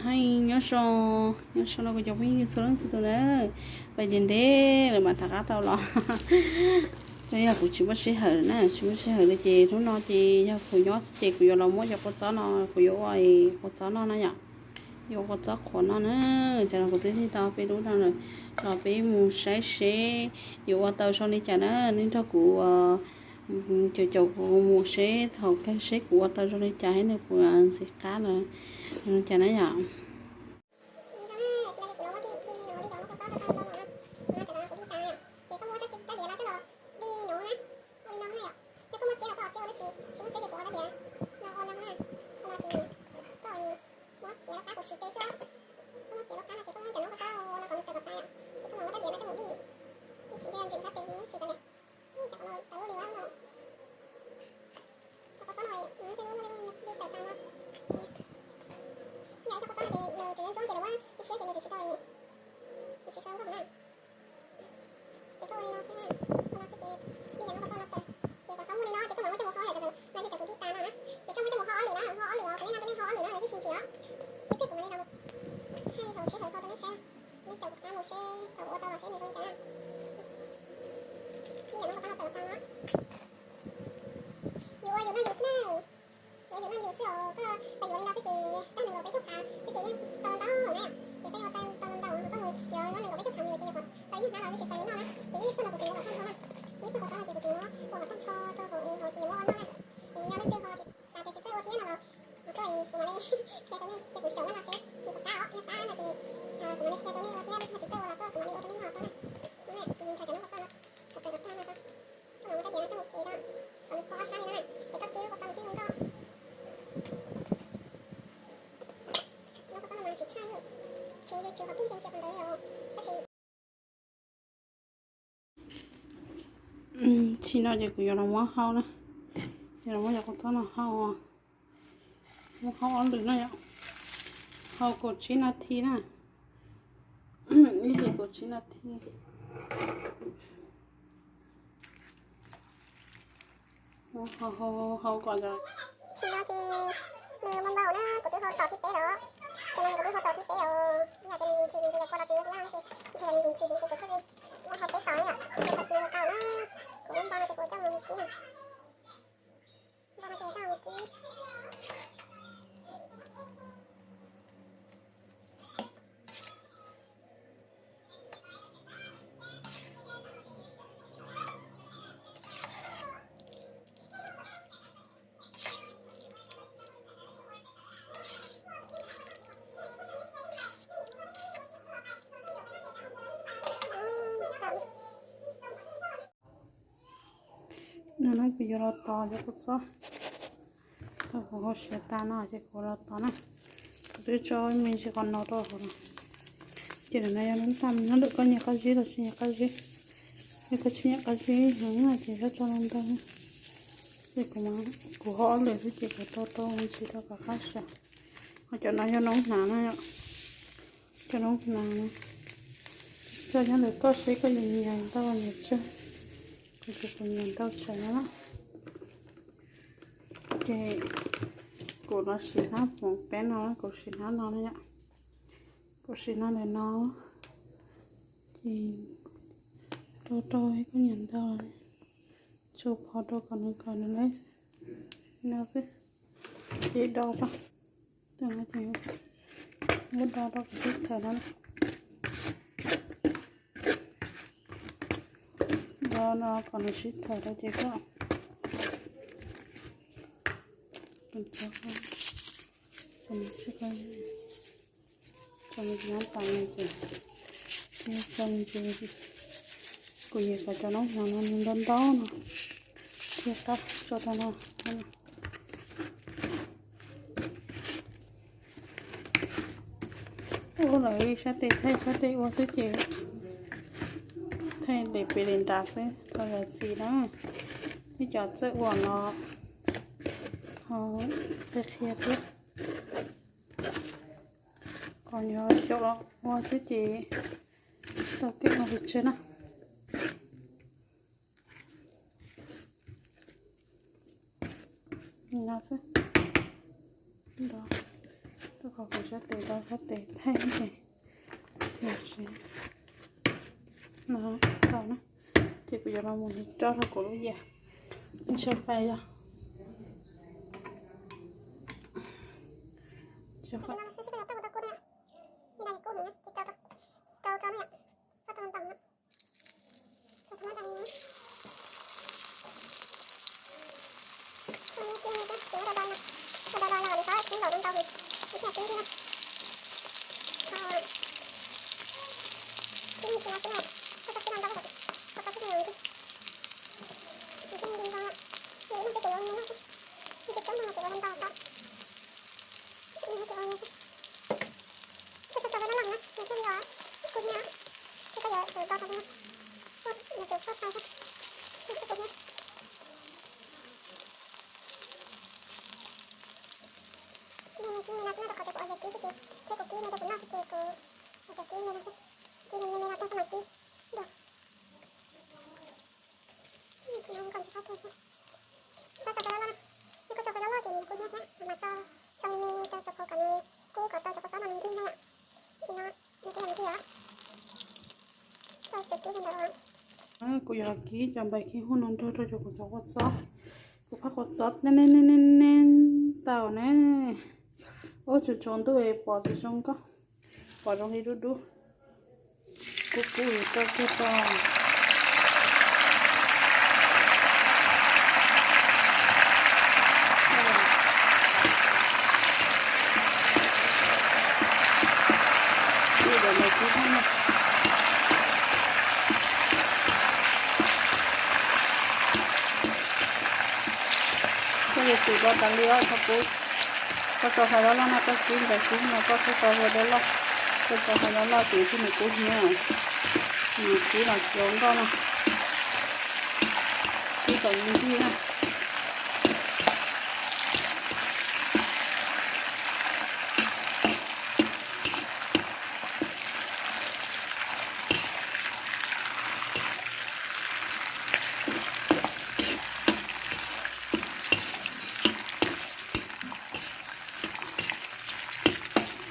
Hais nyob zoo, nyob zoo no kuv cov phooj ywg txhua leej txhua tus na, pais ntev ntev lawm mam rov qab tau los. Yog kuv tsis muaj sij hawm na, tsis muaj sij hawm li ces hnub no ces yog kuv nyob xwb ces kuv yuav los muab cov kua txob no, kuv yuav ua kua txob no na yom. Yuav ua kua txob qhuav no na. Ces los kuv twb tig tau peb lub no lawm, los peb mus saib seb yuav ua tau zoo li cas na. Nej nrog kuv caum caum kuv mus seb thaum kawg seb kuv ua tau zoo li cas thiab nws puas ntxim qab los zoo li cas na yom. Ces koj ua li no xwb, ua no xwb ces, li cas muab kua txob no tawm, ces kua txob muaj li no ces koj mam muab coj mus ho, yog tias no nej caum kuv tib tas no na, ces koj muab coj mus ho ob lwm na, ho ob lwm os, kuv yeej hais rau nej ho ob lwm na, ib pliag kuv mam li los thaij thaum sib hawm ho rau nej saib, nej caum kuv qab mus seb thaum kuv ua tau los seb nws zoo li cas na. Li cas muab kua txob no tawm tau na. Yuav ua yus noj yus xwb na. Yuav yus noj yus xwb os, koj pais yuav li no xwb ces tag nws los peb caug phav xwb ces yeej tau ntau na. Ces peb ua tau ntau ntau koj mus yuav nws los peb caug phav mus ces nyuam qhuav tau ib hnab los twb tsis txaus yuav noj na. Ces ib pliag no kuv tsis muab ua tag nrho na, ib pliag kua txob no ces kuv tsis muab ua tag nrho rau hauv es hauv ces muab ua noj na. Es yog leej twg ho tsis xav tias tsis txawj ua thiab no los tuaj es kuv mam li qhia rau nej, ces kuv xyaum nej los seb nws puas qab os, yog qab no ces kuv mam li qhia rau nej ua thiab, ho tsis txawj ua los tuaj kuv mam li ua rau nej noj tau na. Ces nws nrhiav cov nub kua txob no, thaum tawm kom tag no tso, koj mam muab rab diav no coj mus kev rau kom nws kho ob sab li no na, ces koj kib lub kua txob no tib hu nkauj. Lub kua txob no mas tsis tshaj, tsis, tsis qhov twg ces tsis qhov ntawd li os, tab sis Txij no ces kuv yuav los muab hau na, yuav los muab cov kua txob no hau, muab hau ob lwm na yom, hau kaum tsib nas this na, ib lwm kaum tsib nas this. Hau, hau, hau kom txog. Tsis no ces nws muaj npaum na, kuv twb hau tom thib peb lawm, ces no kuv twb hau tom thib peb os, yog tias nws ntshis heev ces kua los tsis nyob thiab ces ntshe nws ntshis heev ces kuv thiaj li muab hau peb tom na yom, ces tsis no nws tau na, kuv muaj npaum no ces kuv coj mus kib na. Npaum no ces coj mus kib. No no kuv yuav los tos cov kua txob, thaum kuv hau siav tas no ces kuv los tos na. Kuv twb tso me ntsis qhov no rau hauv no. Ces ntawm no yog nub tag, nyob ntawm koj nyiam qab zib los tsis nyiam qab zib. Yog koj tsis nyiam qab zib heev no ces koj tso ntau ntau. Ces kuv, kuv hau ob lwm xwb ces kuv tau tau me ntsis rau kom qab siav. Ho cov no yog noob hnav na yom. Cov noob hnav, coj nyob ntawm koj seb koj yuav nyiam ntau nyiam tsawg. Kuv ces kuv nyiam ntau tsawg no na. Ces kuv los siv hnab phoov peb no, kuv siv hnab no na yom. Kuv siv hnab ntawm no, ces rau rau koj nyiam ntau, tsuas phov rau kom nws kom nws leb no xwb. Ces do rau, muab do rau kom sib thawm no. Do no kom nws sib thawm rau ces koj tso, tso nyob tas ntxiv, thiab tso ntxiv, kuv nyiam xav cov noob hnav no nws ntau ntau no, thiaj qab tso rau no. Ua lawm sab tes thaij sab tes ua xwb ces thaij li pem li nrad xwb tau yam txi na. Nej cov txawj ua no ho qhia qhia thiab. Qhov nyuag xyaum los ua xwb ces tau kev ua pes tsawg na. No xwb, Qhov kuv sab tes tau sab tes thaij ces no tau na. Ces kuv yuav los mus lis roj rau kuv lub yam ntshai fai yog. Kuv yuav kib cov npaim khib huj no nrog rau cov kuv cov kua txob. Kuv phaj kua txob ne ne ne ne tau ne. Ub, tsaus tsaus ntuj pom tsis zoo nkauj, pom zoo li dub dub. Kub kub rau kiag tso. Koj yuav tsum rau tas li os, txhob kub. Koj tso fais loj loj no koj kib npais kib no koj txhob tso fais loj loj. Koj tso fais loj loj ces thiaj nws kub hnyiab, nws kib los tsis zoo nkauj no. Kib kom nws nti na.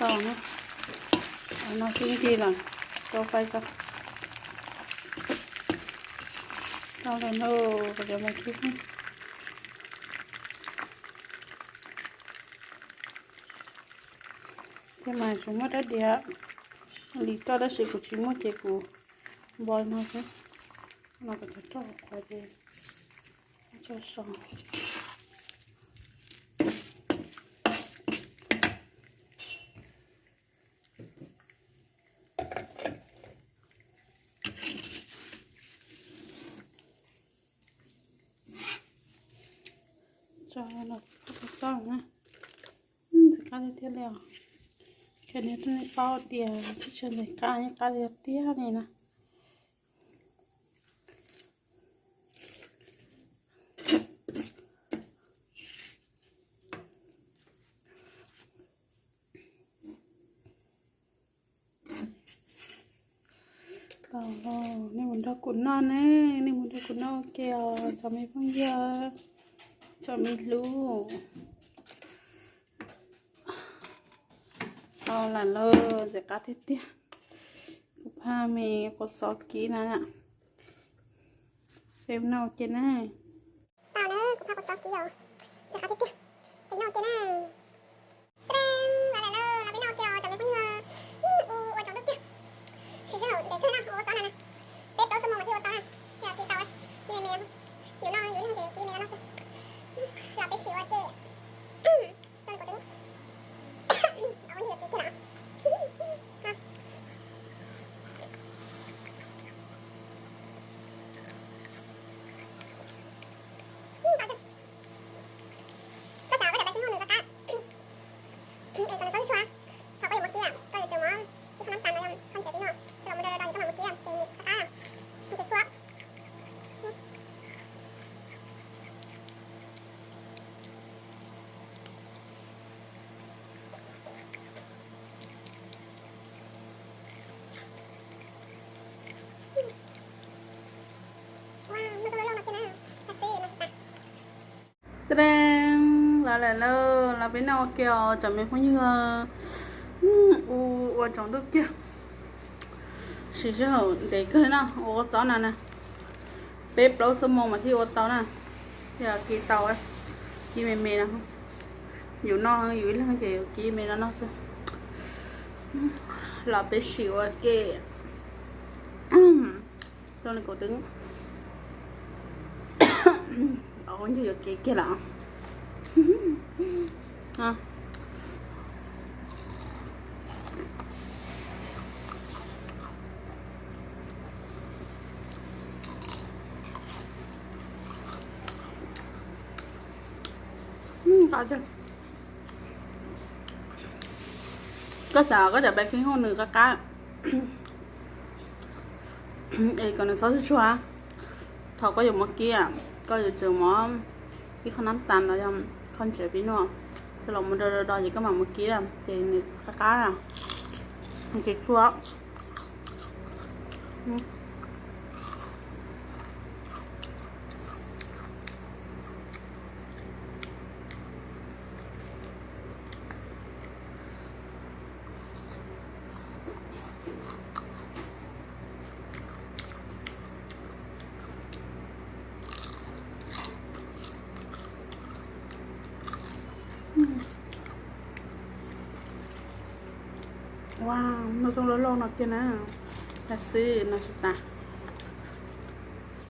Tau na, no xwb nti lawm, tso fais tso. Tau lawm na, kuv cov npais khib. Thiab mas tsuas muaj rab diav lis roj tab sis kuv tsis muaj ces kuv npo no xwb. No kuv cov roj qhuav ces tso so. Tso los txog na. Ntxim qab tiag tiag li os. Kheev niag tub nej paub tias teb chaws ntxim qab, yeej qab tiag tiag li na. Tau, nej mus nrog kuv noj ne, nej mus nrog kuv noj ua ke os cov me phooj ywg, cov me hlub. Tau lawm lauj, ntxim qab tiag tiag. Kuv phaj me kua txob kib na. Peb noj ua ke na. Tau na, kuv phaj kua txob kib os, ntxim qab tiag tiag. Peb noj ua ke na. Peb noj ua ke os cov me phooj ywg. Ua tsaus ntuj tiag. Siv sij hawm ntev kawg na, ua kua txob no na. Peb plaub xuab moos thiaj ua tau na. Yog kib tau, kib me me, yus noj yus ib leeg ces kib me no xwb. Los peb sim ua ke. Koj xav koj cov npais khib huj nws txog qab es kom nws txhob tshua, thaum koj yuav muab kib, koj yuav tsum muab ib qho nab tas los yog qho ntses pib no, koj los mus daws daws daws ces koj mam muab kib, ces kib tshua. Teeb, Los lawm, los peb noj ua ke os tsoom me phooj ywg. U, ua tsaus ntuj kiag, siv sij hawm ntev kawg na, ua kua txob no na, peb plaub xuab moos mas thiaj ua tau na. Yog kib tau, kib me me no, yus noj yus ib leeg ces kib me no noj xwb. Los peb sim ua ke. Zoo li kuv twb, o, kuv ntxuav yuav kev kiag lawm. Koj xav koj cov baking hauj nws qab qab es kom nws txhob tsuag tsuag. Thaum koj yuav muab kib, koj yuav tsum muab ib qho nab tas los yog qho ntsev pib nuaj, coj los mus do do do ces koj mam muab kib, ces nws qab qab, nws tsis tsuag. Ua, noj rooj loj loj no kiag na, tas xwb no tsis tas.